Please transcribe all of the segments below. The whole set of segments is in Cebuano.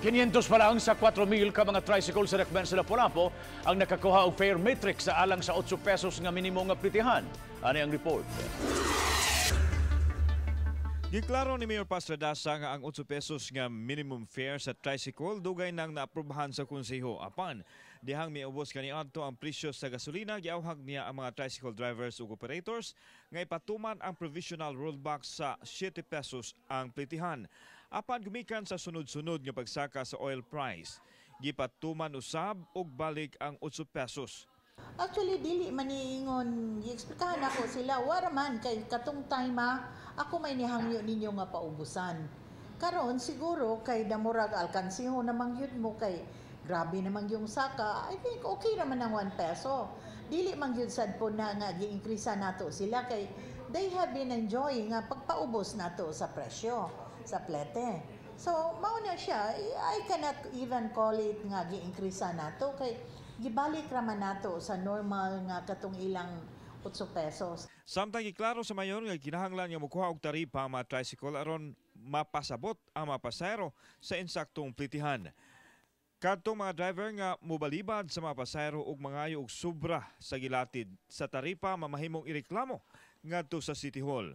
500 pa lang sa 4,000 ka mga tricycle sa Dakbayan sa Lapu-Lapu ang nakakuha og fare matrix sa alang sa 8 pesos nga minimo nga plitihan. Ani ang report. Giklaro ni Mayor Paz Radaza nga ang 8 pesos nga minimum fare sa tricycle dugay nang naaprubahan sa konseho. Apan, dihang miubos kaniadto ang presyo sa gasolina, giawhag niya ang mga tricycle drivers ug operators nga ipatuman ang provisional rollback sa 7 pesos ang plitihan. Apan gumikan sa sunod-sunod nga pagsaka sa oil price, gipatuman usab og balik ang 8 pesos. Actually, dili man niingon, gi-explikahan ako sila, wara man kay katong time ah, ako may nihangyo ninyo nga paubusan. Karon siguro kay damurag alkansiho namang yun mo kay grabe namang yung saka, I think okay naman ang 1 peso. Dili man gyud sad po na nga gi-increase nato sila kay they have been enjoying nga pagpaubos nato sa presyo sa plete. So, mao na siya, I cannot even call it nga gi-increase nato kay gibalik raman nato sa normal nga katong ilang 8 pesos. Samtang giklaro sa mayor nga kinahanglan nga mokuha og taripa ang mga tricycle aron mapasabot ang mga pasahero sa insaktong plitihan. Kadtong mga driver nga mobalibad sa mga pasahero ug mangayo og sobra sa gilatid sa taripa mamahimong ireklamo ngadto sa City Hall.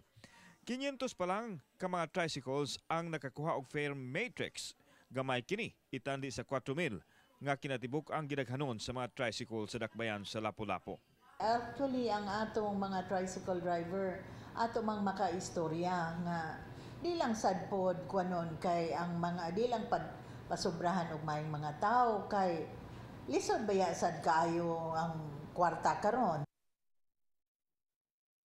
500 pa lang ka mga tricycles ang nakakuha og fare matrix. Gamay kini itandi sa 4,000 nga kinatibuk ang gidaghanon sa mga tricycle sa dakbayan sa Lapu-Lapu. Actually, ang atong mga tricycle driver, ato mang makaistorya nga di lang sad pod kuanon kay ang mga di lang pad pasobrahan og maayong mga tao kay lisod baya sad kaayo ang kwarta karon.